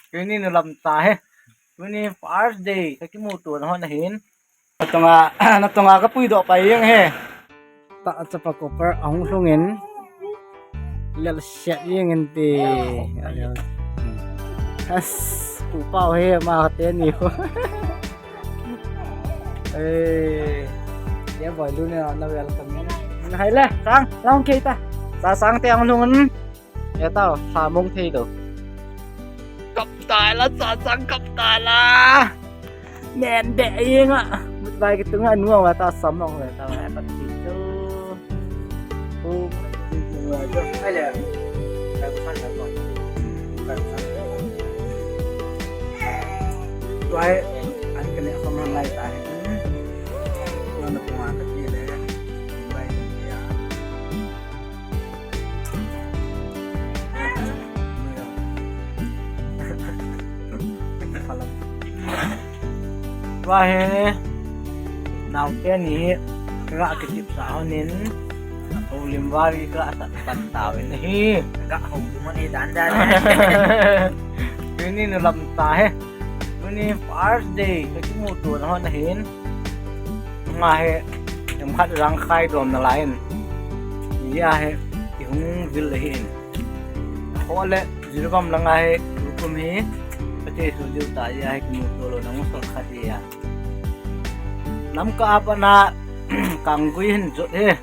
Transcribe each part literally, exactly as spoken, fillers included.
Tuni na lam ta he. Tuni first day ka kimuto na hon ahin. Natonga, natonga ka puidoh pai jeng he. Ta chapa copper ahung lhungin. Lel set jeng in ti. As, ku pau he ma te ni ho. Eh, ya boy lu ne na welcome. Hai le, sang, lang ke ta. Sa sang te ang lhungin. Etao, sa mong thei lou. Kap tai la, sa sang kap tai la. Nen de yeng a. Mut bai ki tunga nuang wa ta sam long le ta wa ta ti tu. Tu. Ai le. Ka san la ko. Ka san. Tu ai, an ka ne ko man lai ta. Tu na ko ma ka ti le. Bai ya. Tua hi, naote ni hi, ka kitip sa honin, ulim vari ka sa pan tawin hi. Ka hong mo ni dan dan. Ini na lam ta he. Tuni first day, ka kimuto na hon ahin. Nga he, em khat rang khai dom na lain. Ya he, ki hung vil ahin. Ho le, Jiribam langa hi, tukum hi, pate su diu ta ya hi, kimuto lou na musot khat ya. Lamka apa na, kanggui hin jot he.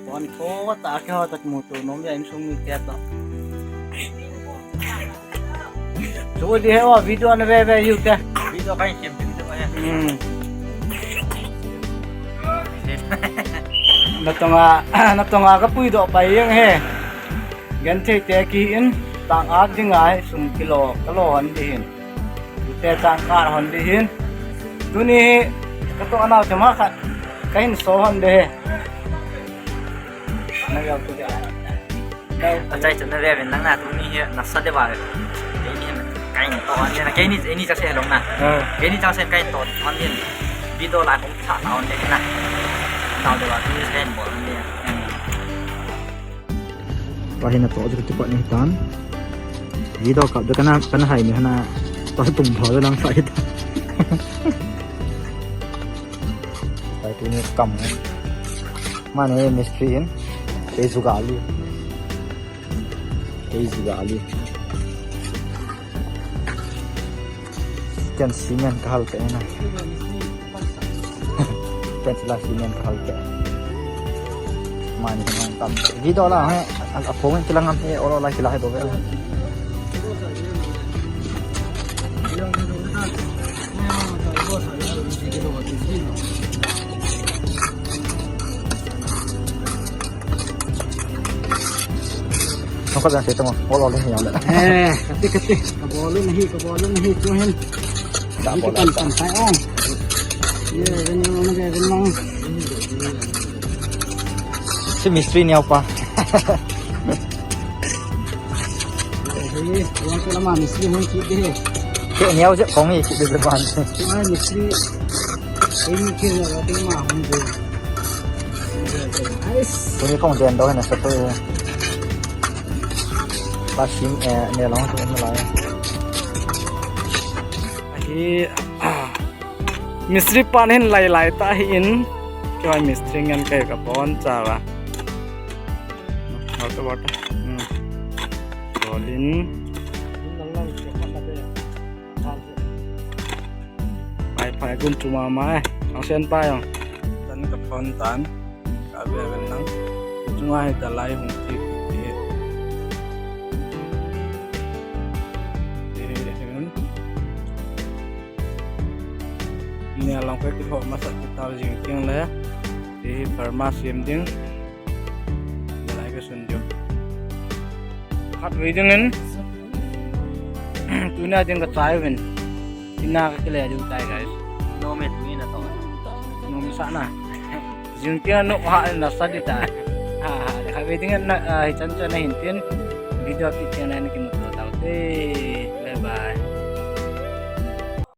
Pon ko ta ke ho ta kimuto nom ya insung mi ke ta. Su di he wa video na ve ve yu ke. Video kai kem video ya. Hmm. Natonga, natonga ka puidoh pai jeng he. Genthei te kihin, tang ak ding ahi, sum kilo, ka lo hon ding hin. Te chang kar hon ding hin. Tuni hi, ka tong anao te ma khat, ka hin so hon ding he. Na gel tu dia. Achai chu na ve ven lang na tuni hi, na sa de ba. Keini hin, ka hin to hon ding na, keini, keini cha se long na. Hmm. Keini cha se ka hin to hon ding. Video la kong tha hon ding na. Nao de ba, tuni ka hin bol hon ding. Tua hi natoh chu kipat ni tan. Video kap chu kana, kana hai ni hana. Tua tum tho chu nang sai ta. Pai tu ni kam. Mane mistri in. Kei jugali. Kei jugali. Ken cement ka hal te na. Ken sila cement ka hal te. Mani hong tam. Video la he. Al apong kila ngam he, oro la kila he bo ve. Nokha jang se tamo, bol le hi le. Eh, kati, kati. Ka bol le hi, ka bol le hi, tu hin. Ka bol le. Pan, pan, pan, oh. Ye, ven long, ven long. Si mistri ni apa? Eh, yang tu lama mistri hon kit deh. Ke ni au je kong ye kit deh ban. Ah, mistri. Ini kira lagi mah hon deh. Nice. Tuni kong den do na sa to. Ba sim, eh, ne long to na lai. Ahi, ah, mistri pan hin lai lai ta hi in. Kei mistri ngen kei ka bon cha va. Hot water. Hmm. Rolling. Pai pai gun chu mama e. Ang sen pai ang. Tan ka phone tan. Ka be ben nang. Chunga hi dalai hung ti ti. Ni alang ko ki ho masa ki tau jing ting le. Ti pharmacy em ding. Dalai ka sun jo. Khat ve ding in. Tuna ding ka chai ven. Tina ka kile ding tai, guys. No me tuni na to. No me sa na. Jing tina no ha na sa di ta. Ha ha. Khat ve ding in na, ah, hi chan chan na hin tin. Video ki tina na ki mut lo tau te.